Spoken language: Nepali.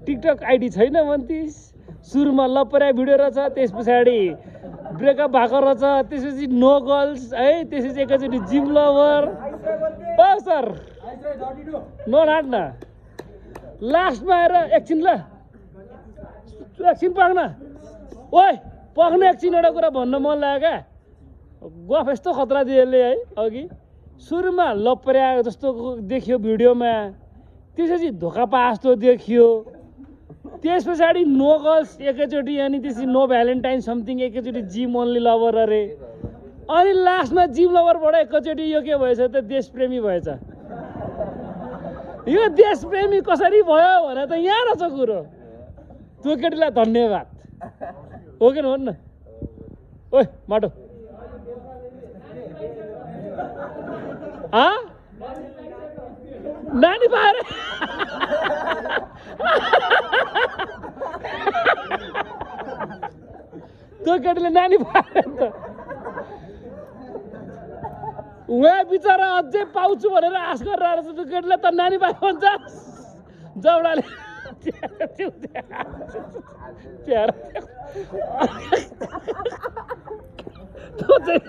टिकटक आइडी छैन भन्थिस् सुरुमा लपरा भिडियो रहेछ त्यस पछाडि ब्रेकअप भएको रहेछ त्यसपछि नो गर्ल्स है त्यसपछि एकैचोटि जिम लभर सर नो नाट न लास्टमा आएर एकछिन ल एकछिन पाक्न ओइ पक्ने एकछिन एउटा कुरा भन्न मन लाग्यो क्या गफ यस्तो खतरा दिएले है अघि सुरुमा लपरा जस्तो देखियो भिडियोमा त्यसपछि धोका पा जस्तो देखियो त्यस पछाडि नो गर्ल्स एकैचोटि अनि त्यसपछि नो भ्यालेन्टाइन समथिङ एकैचोटि जिम ओन्ली लभर अरे अनि लास्टमा जिम लभरबाट एकैचोटि यो के भएछ त देशप्रेमी भएछ यो देशप्रेमी कसरी भयो भने त यहाँ रहेछ कुरो त्यो केटीलाई धन्यवाद हो कि भन् न ओइ माटो नानी पाएर त्यो केटीले नानी पाएर त उहाँ बिचरा अझै पाउँछु भनेर आश गरेर आएर त्यो केटीले त नानी पायो भन्छ जौडाले त्यो चाहिँ